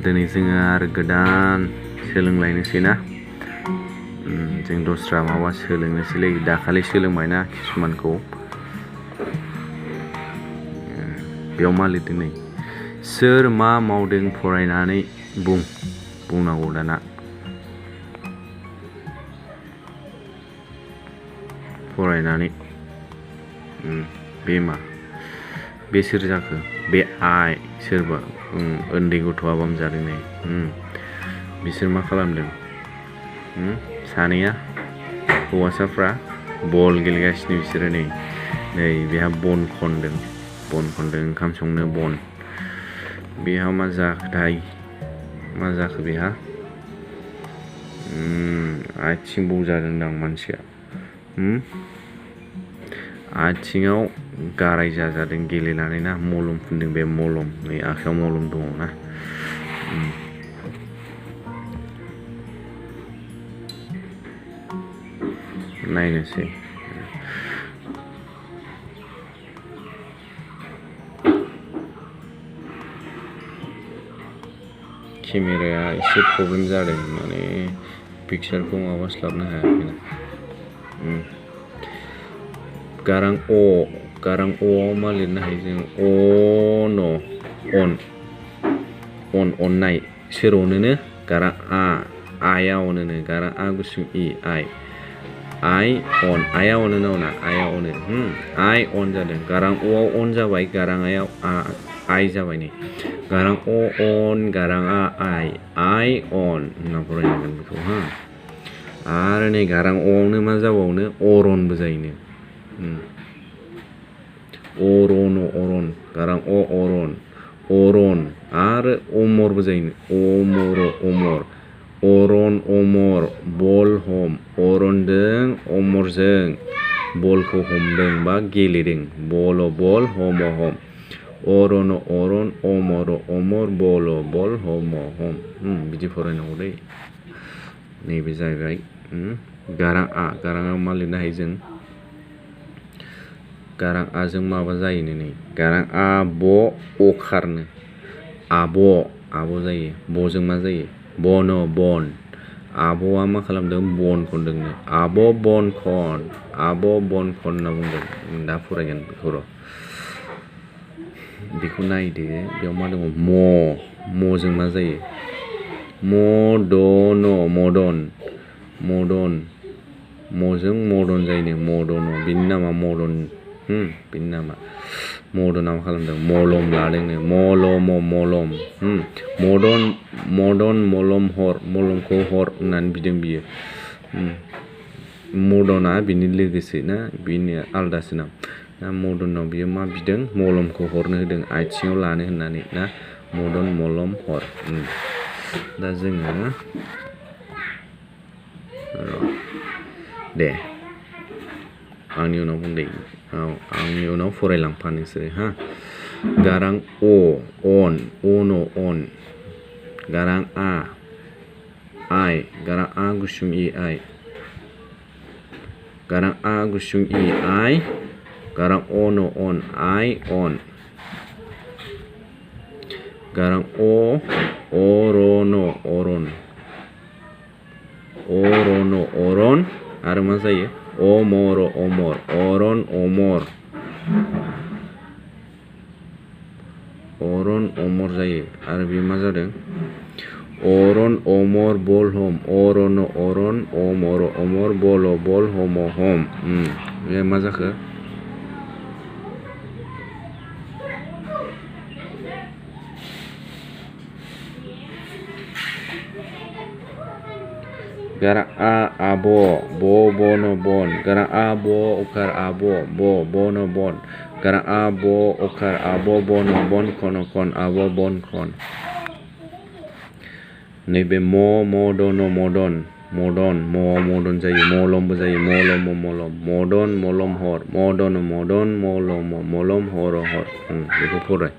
दिनै जोङो आरो गोदान सोलोंलायनोसै ना जों दस्रा माबा सोलोंनोसैलै दाखालि सोलोंबायना किसुमानखौ बेयाव मा लिरदों नै सोर मा मावदों फरायनानै बुंनांगौ दाना फरायनानै बे मा बे सोर जाखो बे आइ सोरबा उन्दै गथ'आ बामजादों नै बिसोर मा खालामदों सानैया हौवासाफ्रा बल गेलेगासिनो बिसोरो नै बेहा बन खनदों ओंखाम संनो बन बेहा मा जाखो बेहा आथिं बौजादोंदां मानसिया आथिङाव गाराय जाजादों गेलेनानै ना मलम फुनदों बे मलम नै आखायाव मलम दङ ना नायनोसै केमेराया एसे प्रब्लेम जादों माने पिक्सारखौ माबास्लाबनो हायाखैना गारां अआव मा लिरनो हायो जों अननाय सोर अनोनो गारां आया अनोनो गारां आ गुसुं इ आइ अन आया अनो ना अना आया अनो आइ अन जादों गारां अआव अन जाबाय गारां आयाव आइ जाबाय नै गारां अ अन गारां आ आइ अन होनना फरायनांगोन बेखौ आरो नै गारां अआवनो मा जाबावनो अरनबो जायोनो अरन गारां अ अरन आरो अमरबो जायोनो अरन अमर बल हम अरनजों अमरजों बलखौ हमदों बा गेलेदों बल हम अरन अमर बल हम बिदि फरायनांगौ दै नैबे जाहैबाय गाराङाव मा लिरनो हायो जों गारां आजों माबा जायोनो नै गारां आ ब अखारनो आब' जायो ब'जों मा जायो बन आब'आ मा खालामदों बन खनदोंनो आब' बन खन होनना बुंदों दा फरायगोन बेखौ नायदो बेयाव मा दङ म'जों मा जायो म'जों मदन जायोनो मदन बिनि नामा मदन बिनि नामा मदना मा खालामदों मलम लादोंनो मदन मलम हर मलमखौ हर होननानै बिदों बियो मदना बिनि लोगोसो ना बिनि आलदासो नाम ना मदनाव बियो मा बिदों मलमखौ हरनो होदों आथिङाव लानो होननानै ना मदन मलम हर दा जोङो दे आंनि उनाव बुंदे आंनि उनाव फरायलांफा नोंसोरो गारां अन गारां आइ गारां आ गुसुं इ आइ गारां आ गुसुं इ आइ गारां अन आइ अन गारां अरन आरो मा जायो अमर अरन अमर जायो आरो बे मा जादों अरन अमर बल हम अरन अमर बल हम बे मा जाखो गारां आ आब' बन गारां आ ब अखार आब' बन गारां आ ब अखार आब' बन खन आब' बन खन नैबे मदन मदन जायो मलमबो जायो मदन मलम हर मदन मलम हर बेखौ फराय